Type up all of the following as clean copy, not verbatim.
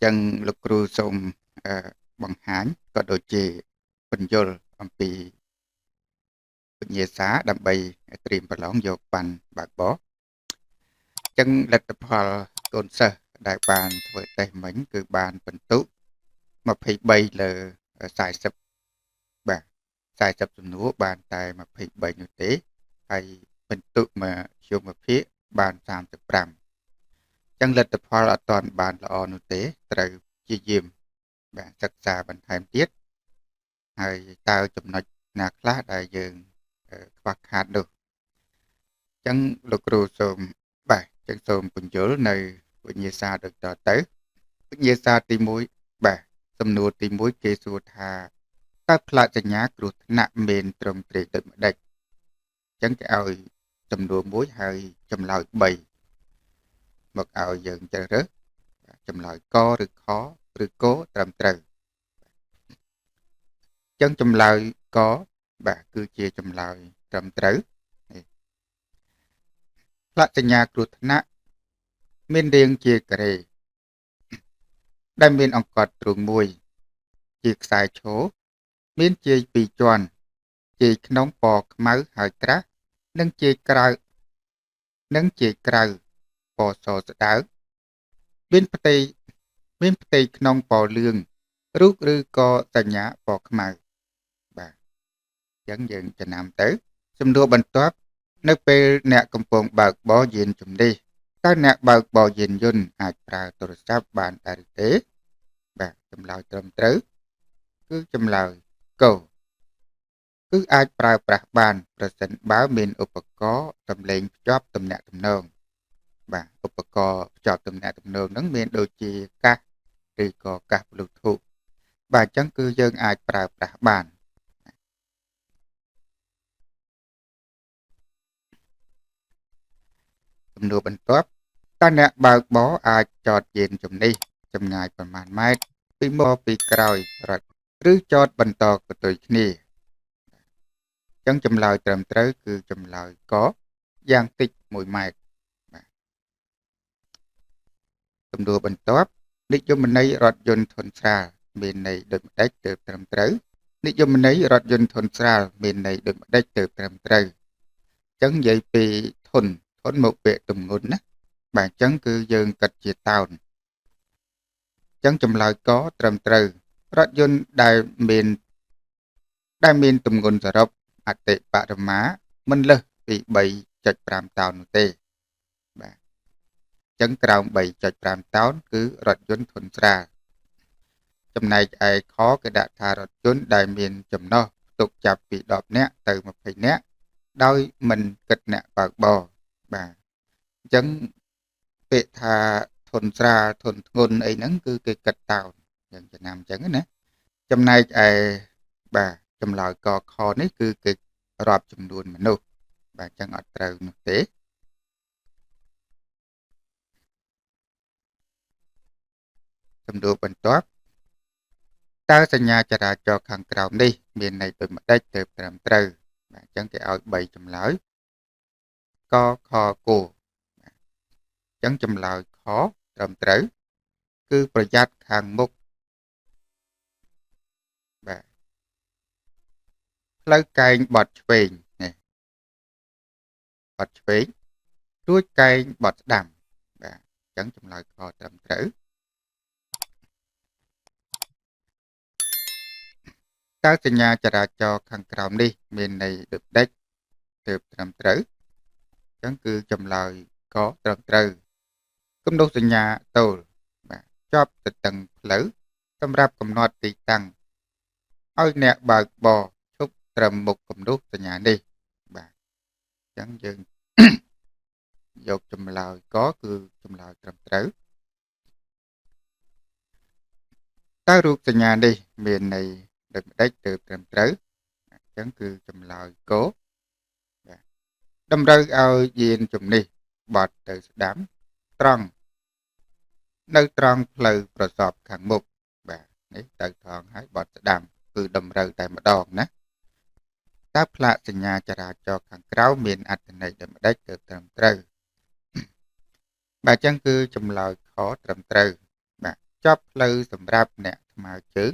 ចឹងលោកគ្រូសូមបង្ហាញក៏ដូចជាពន្យល់អំពីវិញ្ញាសាដើម្បីត្រៀមប្រឡងយកបានបើកបរចឹងលទ្ធផលកូនសិស្សដែលបានធ្វើតេស្តមិញគឺបានពិន្ទុ23លើ40បាទ40សំណួរបានតែ23នោះទេហើយពិន្ទុមធ្យមភាគបាន35ចឹងលទ្ធផលអត់ទាន់បានល្អនោះទេត្រូវព្យាយាមបាទសិក្សាបន្ថែមទៀតហើយតើចំណុចណាខ្លះដែលយើងខ្វះខាតនោះចឹងលោកគ្រូសូមបាទចឹងសូមពន្យល់នៅវិញ្ញាសាដូចតទៅវិញ្ញាសាទី1បាទសំណួរទី1គេសួរថាតើផ្លាកសញ្ញាគ្រោះថ្នាក់មានត្រង់ទ្រាយដូចម្ដេចចឹងគេឲ្យសំណួរមួយហើយចម្លើយ3មកឲ្យយើងជ្រើសរើសចម្លើយកឬខឬកត្រឹមត្រូវចឹងចម្លើយកបាទគឺជាចម្លើយត្រឹមត្រូវផ្លាកសញ្ញាគ្រោះថ្នាក់មានរាងជាការ៉េដែលមានអង្កត់ទ្រូងមួយជាខ្សែឈរមានជាយពីរជាន់ជាយក្នុងពណ៌ខ្មៅហើយក្រាស់និងជាយក្រៅពណ៌សស្ដើងមានផ្ទៃក្នុងពណ៌លឿងរូបឬក៏សញ្ញាពណ៌ខ្មៅបាទអញ្ចឹងយើងចំណាំទៅសំណួរបន្ទាប់នៅពេលអ្នកកំពុងបើកបរយានជំនិះតើអ្នកបើកបរយានយន្តអាចប្រើទូរស័ព្ទបានដែរឬទេបាទចម្លើយត្រឹមត្រូវគឺចម្លើយកគឺអាចប្រើប្រាស់បានប្រសិនបើមានឧបករណ៍សំឡេងភ្ជាប់ទំនាក់ទំនងបាទឧបករណ៍ភ្ជាប់ទំនាក់ទំនងហ្នឹងមានដូចជាកាសឬក៏កាស Bluetooth បាទអញ្ចឹងគឺយើងអាចប្រើប្រាស់បានសំណួរបន្ទាប់តើអ្នកបើកបរអាចចតយានជំនិះចម្ងាយប្រមាណម៉ែត្រពីមុខពីក្រោយរថឬចតបន្តកន្ទុយគ្នាចឹងចម្លើយត្រឹមត្រូវគឺចម្លើយកយ៉ាងតិច1ម៉ែត្របាទសំណួរបន្ទាប់និយមន័យរថយន្តធុនស្រាលមានន័យដូចម្ដេចទើបត្រឹមត្រូវនិយមន័យរថយន្តធុនស្រាលមានន័យដូចម្ដេចទើបត្រឹមត្រូវចឹងនិយាយពីធុនមកពាក្យទម្ងន់ណាបាទអញ្ចឹងគឺយើងគិតជាតោនអញ្ចឹងចម្លើយកត្រឹមត្រូវរថយន្តដែលមានទម្ងន់សរុបអតិបរមាមិនលើសពី 3.5 តោននោះទេបាទអញ្ចឹងក្រោម 3.5 តោនគឺរថយន្តធុនស្រាលចំណែកឯខគេដាក់ថារថយន្តដែលមានចំណុះផ្ទុកចាប់ពី10នាក់ទៅ20នាក់ដោយមិនគិតអ្នកបើកបរបាទអញ្ចឹងពាក្យថាធុនស្រាលធុនធ្ងន់អីហ្នឹងគឺគេគិតតោនយ៉ាងចំណាំអញ្ចឹងណាចំណែកឯបាទចម្លើយកខនេះគឺគេរាប់ចំនួនមនុស្សបាទអញ្ចឹងអត់ត្រូវនោះទេសំណួរបន្ទាប់តើសញ្ញាចរាចរណ៍ខាងក្រោមនេះមានន័យដូចម្ដេចទើបត្រឹមត្រូវបាទអញ្ចឹងគេឲ្យ3ចម្លើយកខគបាទអញ្ចឹងចម្លើយខត្រឹមត្រូវគឺប្រយ័ត្នខាងមុខបាទផ្លូវកែងបត់ឆ្វេងនេះបត់ឆ្វេងរួចកែងបត់ស្ដាំបាទអញ្ចឹងចម្លើយខត្រឹមត្រូវតើសញ្ញាចរាចរណ៍ខាងក្រោមនេះមានន័យដូចម្ដេចទើបត្រឹមត្រូវអញ្ចឹងគឺចម្លើយកត្រឹមត្រូវគំនូសសញ្ញាទោលបាទជាប់ទទឹងផ្លូវសម្រាប់កំណត់ទីតាំងឲ្យអ្នកបើកបរឈប់ត្រឹមមុខគំនូសសញ្ញានេះបាទអញ្ចឹងយើងយកចម្លើយកគឺចម្លើយត្រឹមត្រូវតើរូបសញ្ញានេះមានន័យដូចម្ដេចទើបត្រឹមត្រូវអញ្ចឹងគឺចម្លើយកបាទតម្រូវឲ្យយានជំនិះបត់ទៅស្ដាំត្រង់នៅត្រង់ផ្លូវប្រសពខាងមុខបាទនេះទៅថងហើយបត់ស្ដាំគឺតម្រូវតែម្ដងណាតើផ្លាកសញ្ញាចរាចរណ៍ខាងក្រៅមានអត្ថន័យដូចម្ដេចទើបត្រឹមត្រូវបាទអញ្ចឹងគឺចម្លើយខត្រឹមត្រូវបាទ ចប់ផ្លូវសម្រាប់អ្នកថ្មើរជើង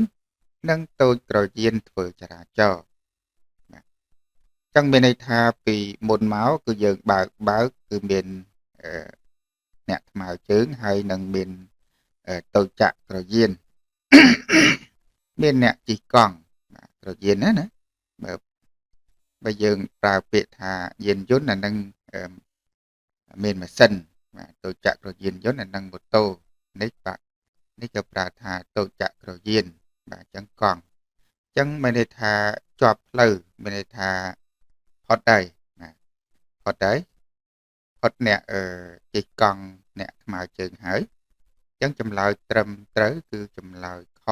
និងតូចក្រយានធ្វើចរាចរណ៍បាទចឹងមានន័យថាពីមុនមកគឺយើងបើកគឺមានអ្នកថ្មើរជើងហើយនឹងមានតូចចក្រយានមានអ្នកជិះកង់បាទក្រយានណាបើយើងប្រើពាក្យថាយានយន្តអានឹងមានម៉ាស៊ីនបាទតូចចក្រយានយន្តអានឹងម៉ូតូនេះបាទនេះក៏ប្រើថាតូចចក្រយានបាទអញ្ចឹងកង់អញ្ចឹងមានន័យថាជាប់ផ្លូវមានន័យថាផុតហើយបាទផុតហើយផុតអ្នកជិះកង់អ្នកថ្មើរជើងហើយអញ្ចឹងចម្លើយត្រឹមត្រូវគឺចម្លើយខ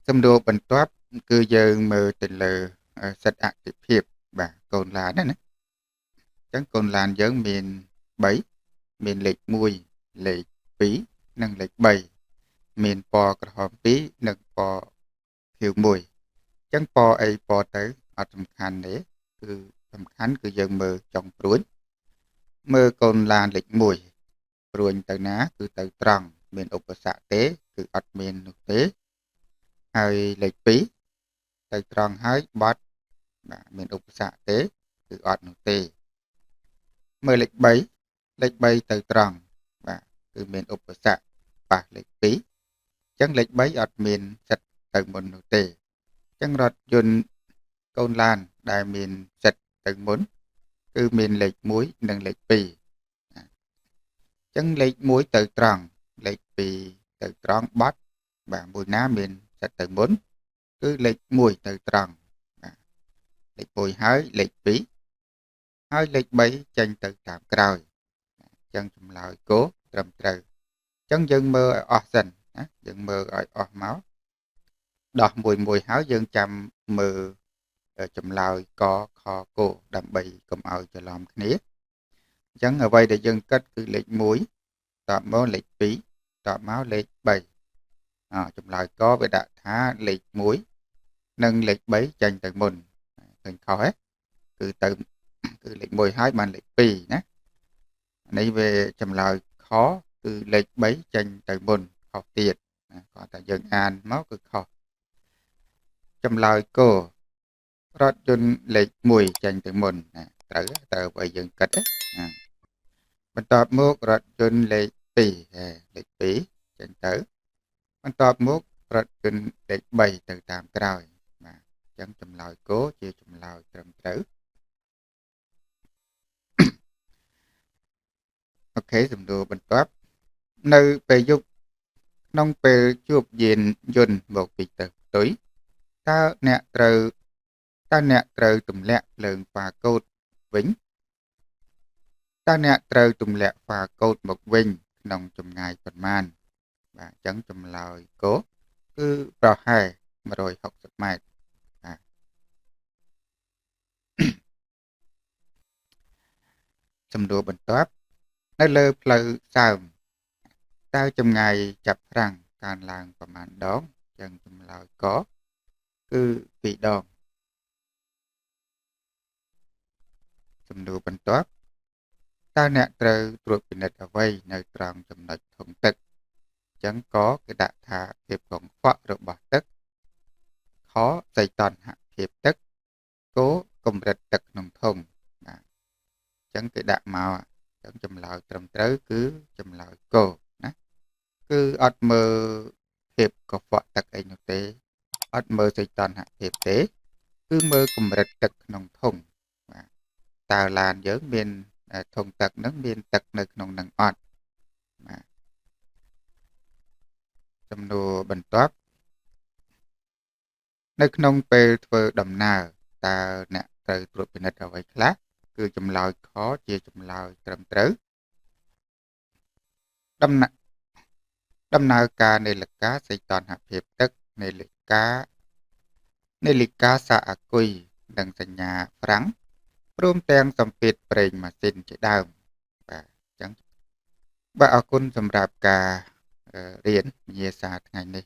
សំណួរបន្ទាប់គឺយើងមើលទៅលើសិទ្ធិអតិភិបបាទកូនឡានណាអញ្ចឹងកូនឡានយើងមាន3មានលេខ1លេខ2និងលេខ3មានពណ៌ក្រហម2និងពណ៌ខៀវ1អញ្ចឹងពណ៌អីពណ៌ទៅអត់សំខាន់ទេគឺសំខាន់គឺយើងមើលចុងព្រួញមើលកូនឡានលេខ1ព្រួញទៅណាគឺទៅត្រង់មានឧបសគ្គទេគឺអត់មាននោះទេហើយលេខ2ទៅត្រង់ហើយបត់បាទមានឧបសគ្គទេគឺអត់នោះទេមើលលេខ3លេខ3ទៅត្រង់បាទគឺមានឧបសគ្គប៉ះលេខ2អញ្ចឹងលេខ3អត់មានសិទ្ធិទៅមុននោះទេអញ្ចឹងរថយន្តកូនឡានដែលមានសិទ្ធិទៅមុនគឺមានលេខ1និងលេខ2អញ្ចឹងលេខ1ទៅត្រង់លេខ2ទៅត្រង់បត់បាទមួយណាមានសិទ្ធិទៅមុនគឺលេខ1ទៅត្រង់បាទលេខ1ហើយលេខ2ហើយលេខ3ចេញទៅតាមក្រោយអញ្ចឹងចម្លើយគោត្រឹមត្រូវអញ្ចឹងយើងមើលឲ្យអស់សិនណាយើងមើលឲ្យអស់មកដោះមួយហើយយើងចាំមើលចម្លើយកខគោដើម្បីកុំឲ្យច្រឡំគ្នាអញ្ចឹងអ្វីដែលយើងគិតគឺលេខ1តបមកលេខ2តបមកលេខ3ចម្លើយកវាដាក់ថាលេខ1និងលេខ3ចេញទៅមុនឃើញខុសហ៎គឺទៅគឺលេខ1ហើយបានលេខ2ណានេះវាចម្លើយខគឺលេខ3ចេញទៅមុនខុសទៀតណាគាត់តែយើងអានមកគឺខុសចម្លើយករថយន្តលេខ1ចេញទៅមុនណាត្រូវអ្វីយើងគិតណាបន្ទាប់មករថយន្តលេខ2លេខ2ចេញទៅបន្ទាប់មករថយន្តលេខ3ទៅតាមក្រោយបាទអញ្ចឹងចម្លើយកជាចម្លើយត្រឹមត្រូវអូខេសំណួរបន្ទាប់នៅពេលយប់ក្នុងពេលជួបយានយន្តមកពីទៅផ្ទុយតើអ្នកត្រូវទម្លាក់ភ្លើងហ្វាកូតវិញតើអ្នកត្រូវទម្លាក់ហ្វាកូតមកវិញក្នុងចម្ងាយប៉ុន្មានបាទអញ្ចឹងចម្លើយកគឺប្រហែល160ម៉ែត្របាទសំណួរបន្ទាប់នៅលើផ្លូវសើមតើចម្ងាយចាប់ហ្វ្រាំងកើនឡើងប្រមាណដងអញ្ចឹងចម្លើយកគឺ2ដងសំណួរបន្ទាប់តើអ្នកត្រូវត្រួតពិនិត្យអ្វីនៅត្រង់ចំណុចធុងទឹកអញ្ចឹងកគេដាក់ថាភាពកង្វក់របស់ទឹកខសីតុណ្ហភាពទឹកគកម្រិតទឹកក្នុងធុងបាទអញ្ចឹងគេដាក់មកអញ្ចឹងចម្លើយត្រឹមត្រូវគឺចម្លើយកណាគឺអត់មើលភាពកង្វក់ទឹកអីនោះទេអត់មើលសីតុណ្ហភាពទេគឺមើលកម្រិតទឹកក្នុងធុងបាទតើឡានយើងមានធុងទឹកហ្នឹងមានទឹកនៅក្នុងនឹងអត់បាទសំណួរបន្ទាប់នៅក្នុងពេលធ្វើដំណើរតើអ្នកត្រូវត្រួតពិនិត្យអ្វីខ្លះគឺចម្លើយខជាចម្លើយត្រឹមត្រូវដំណើរការនៃលកាសីតុណ្ហភាពទឹកនៃលកាសាអាគុយនិងសញ្ញាហ្វ្រាំងព្រមទាំងសម្ពាធប្រេងម៉ាស៊ីនជាដើមបាទអញ្ចឹងបាទអរគុណសម្រាប់ការរៀនវិញ្ញាសាថ្ងៃនេះ